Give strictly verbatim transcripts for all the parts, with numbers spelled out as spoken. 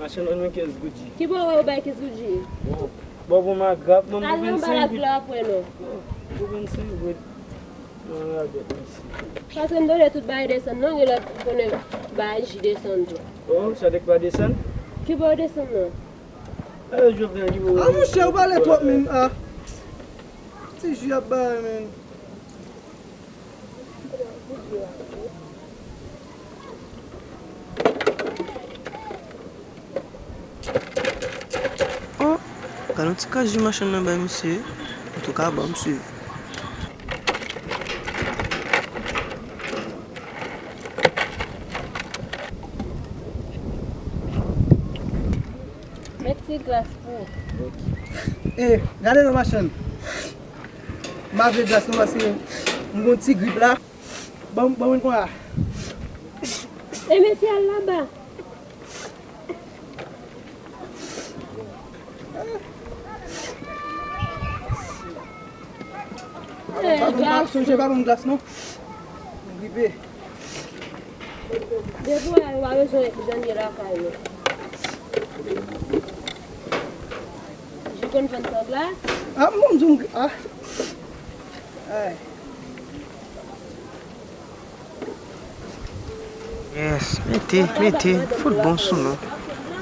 Machann, ban mwen kenz goud, G. Ki bò w bay kenz goud, G? Bon, bon, pou m agrap, ban m vennsenk goud. Al nan balak la apre, non. Bon, pou vennsenk goud. Nan radòt, mèsi. Paske m tande tout bagay desann, non, gen lè konnen bagay G desann tou. Oh, sa dèk pa desann? Ki bò desann, non? Eh, Jovenel, li. Ah, monchè, ou pale twòp, men. Ah. Ti G ap bay, men. Oh, gade yon ti kras G machann nan bay misye. Antouka, ban m swiv. Met ti glas pou ou. Eh, gade non machann. M pa vle glas non paske m gon ti grip la. Ban m, ban m konnya. E mesye al laba. Eh, pa ban m glas, sonje pa ban m glas non. M gripe. Depi w la, yo pa bezwen jan ye lakay nou. Ji konn vann san glas? Ah, m di w, ah. Ay. Yes, mete, mete, fout bon sou nou.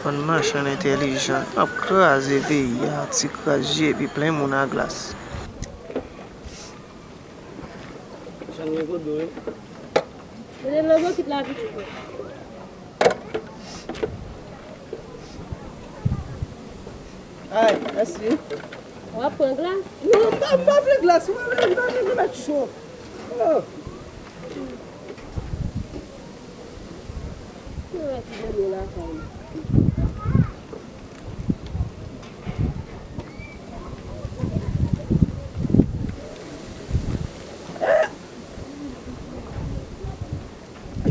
Bann machann entèlijan, ap kraze peyi a, ti kras G epi plen moun a glas. Machann gen kodo, wi. Mete nan bokit la, pitit mwen. Ay, mèsi. W ap pran glas? Non, m pa, m pa vle glas. Mwen menm, m pa vle remèd cho. Oh. Mwen wè ti dènye lakay.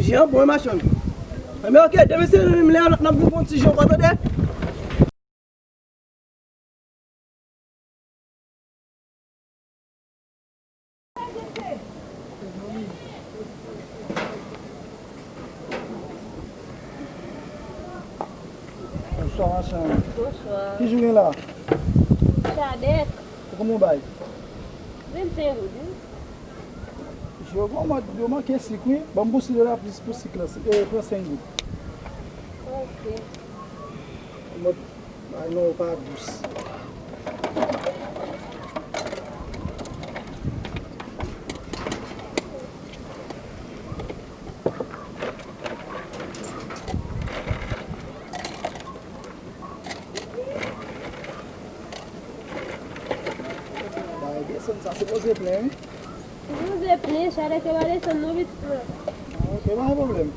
Jan bon, machann. Enben, oke, demen se menm lè a, n ap vin pran ti jan ankò, tande? Bonswa, machann. Bonswa. Ki jou gen la? Chadèk. Ou konbyen w bay? Vennsenk goud, wi. Yo, kòman, yo manke sik, wi. Ban m pou sik la, plis pou sik la. Eh, pran senk goud. Ok. Mwen, ay non, pa dous. Bay desann, sa sipoze plen, wi. Sipoze plen, chalè te pa desann non, pitit mwen. Ah, ok, pa gen pwoblèm.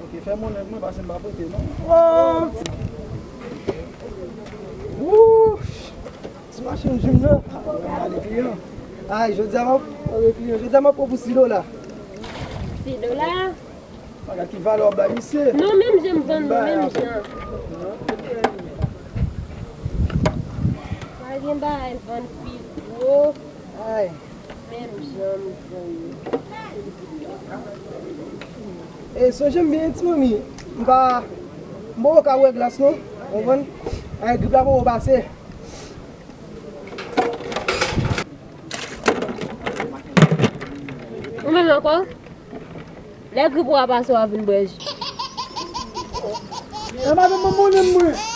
Ok, fè monnen pou mwen, paske m pa pote non. Oh! Wouch! Ti machann jim nan. Ale kliyan. Ay, jodi a m ap, ale kliyan. Jodi a m ap pran pou sis dola. Sis dola? Pa gad ki valè w ap bay misye. Non, menm jan m vann, menm jan. Pa gen bagay vann pi gwo. Ay. Menm jan m vann. E, sonje m byen, ti manmi. M pa, m poko ka wè glas non. Ou konprann? Ay, grip la poko pase. Ou menm ankò? Lè grip ou a pase, w a vin bwè ji. E madanm mwen, monnen mwen.